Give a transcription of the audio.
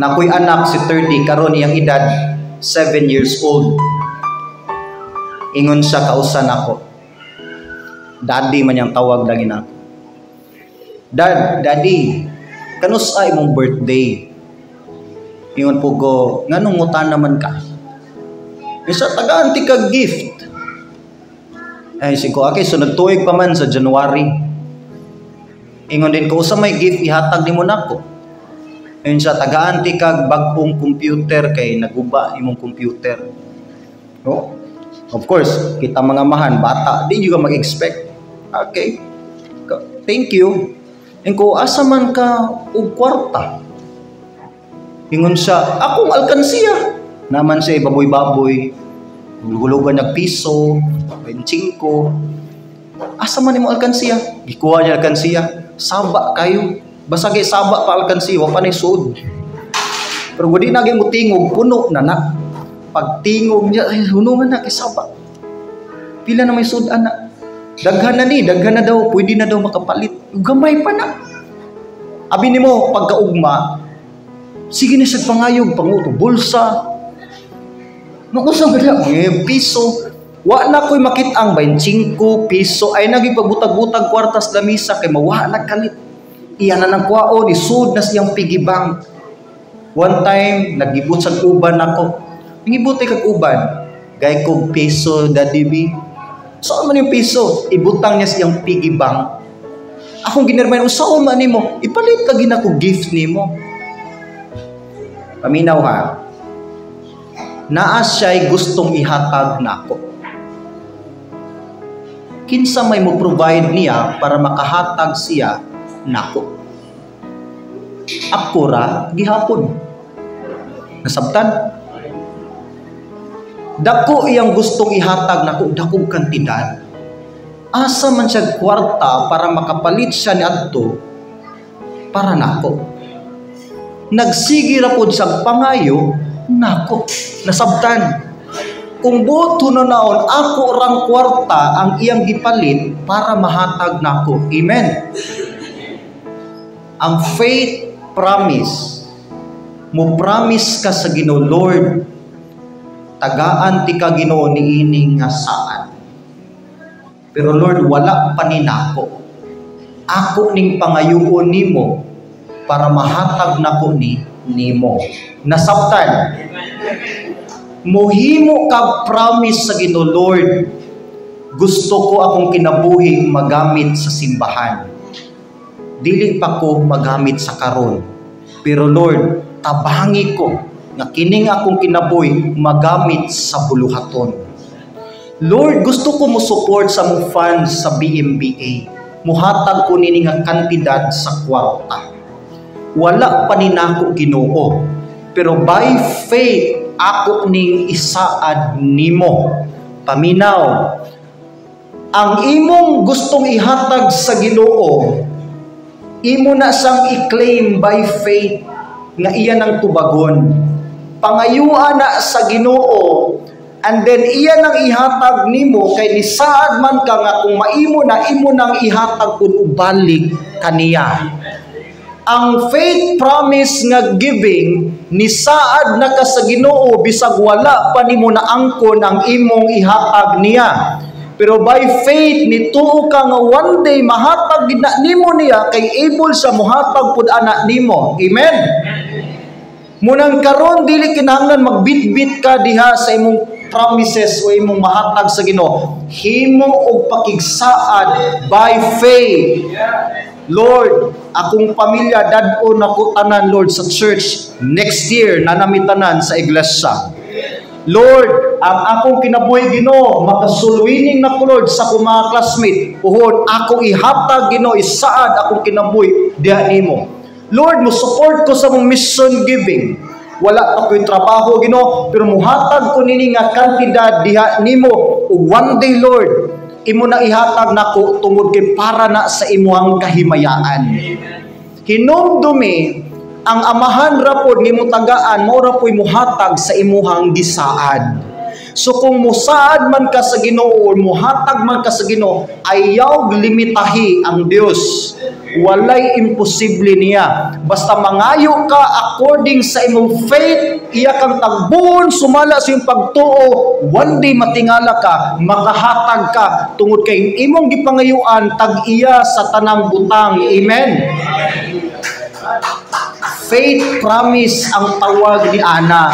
Naa koy anak si 30 karon, iyang edad 7 years old. Ingon siya kausa nako. Daddy man yang tawag lagi nako. "Dad, Daddy, kanus-a imong birthday?" Ingon po ko, "Nganong ngutana man ka?" Isa, "Tagaan ti kag gift." Ay, ko, "Okay, sunod tuig pa man sa January." Ingon din ko, "Usa may gift ihatag nimo nako?" Ingon siya, "Tagaan ti kag bag-ong computer kay naguba imong computer." No? Of course, kita mga amahan, bata, di juga mag-expect. Okay. Thank you. Ingon ko, "Asa man ka og kwarta?" Ingon siya, "Akong alkansiya." Naman siya baboy-baboy. Hulugan niya piso, 25. "Asa man imo alkansiya?" Gikuha niya alkansiya. Saba kayo. Basta kay saba pa alkansiya, wa pa ni suod. Pero di na mo tingog, puno na na. Pagtingog niya, ay, hunungan na kay saba. Pila na may suod ana? Daghan na ni, daghan na daw, pwede na daw makapalit. Gamay pa na. Abi nimo pagkaugma, sige na siya pangayog, panguto, bulsa. Nakusa ba na? Mga piso. Wa na ko'y makit-ang 25 piso. Ay naging pagbutag-butag kwartas lamisa kay mawa na kalit. Iya na nang kwaon, isud na siyang piggy bank. One time, nagibot sa uban ako. Nangibot ay kag uban. "Gay kog piso, Daddy B." "Saan man yung piso?" Ibutang niya siyang piggy bank. Akong ginirmay, "Unsaon man nimo? Ipalit ka gina ko gift nimo." Paminaw ha. Naa siya'y gustong ihatag nako. Kinsa may mo provide niya para makahatag siya nako? Ako ra gihapon. Nasabtan? Dako iyang gustong ihatag nako, dakong kantidad. Asa man siya kwarta para makapalit siya ni adto para nako? Nagsige ra pod sa pangayo nako. Nasabtan? Kung buot na naon, ako rang kwarta ang iyang gipalit para mahatag nako. Amen. Ang faith promise, mo promise ka sa Ginoo, "Lord, tagaan ti ka Ginoo niini nga saad. Pero Lord, wala pa ni nako. Ako ning pangayuon nimo para mahatag nako ni nimo." Nasabtan? Muhimo ka promise sa Ginoo, "Lord, gusto ko akong kinabuhi magamit sa simbahan. Dili pa ko magamit sa karon. Pero Lord, tabangi ko nga kining akong kinabuhi magamit sa buluhaton. Lord, gusto ko mo support sa mong funds sa BMBA. Muhatag ko nini nga kantidad sa kwarta. Wala pa ni nako, Ginoo. Pero by faith, ako ning isaad nimo." Paminaw. Ang imong gustong ihatag sa Ginoo, imo na siyang i-claim by faith nga iya nang tubagon. Pangayuan na sa Ginoo and then iya nang ihatag nimo kay nisaad man ka nga kung maimo na, imo nang ihatag kun ubalik kaniya. Ang faith promise nga giving, nisaad na ka sa Ginoo bisag wala pa nimo naangkon ang imong ihatag niya. Pero by faith nituo ka nga one day mahatag gid na nimo niya kay able sa mohatag pud ana nimo. Amen. Munang karon dili kinahanglan magbitbit ka diha sa imong promises o imong mahatag sa Ginoo. Himo og pakigsaad by faith. "Lord, akong pamilya dad-on ako tanan, Lord, sa church next year na nami tanan sa iglesia. Lord, ang akong kinabuhi, Ginoo, maka-soul winning na ko, Lord, sa akong mga classmate. Puhon ako ihatag, Ginoo, isaad akong kinabuhi diha nimo. Lord, mo support ko sa mong mission giving. Wala pa ko'y trabaho, Ginoo, pero muhatag ko nini nga kantidad diha nimo ug one day, Lord, imo na ihatag nako tungod kay para na sa imuhang kahimayaan." Hinumdumi, ang amahan ra pod nga imong tagaan mao ra po'y muhatag sa imuhang gisaad. So kung musaad man ka sa Ginoo or muhatag man ka sa Ginoo, ayaw limitahi ang Dios. Walay imposible niya. Basta mangayo ka according sa imong faith, iya kang tagbuon sumala sa imong pagtuo, one day matingala ka, makahatag ka tungod kay imong gipangayuan tag-iya sa tanang butang. Amen. Faith promise ang tawag ni ana.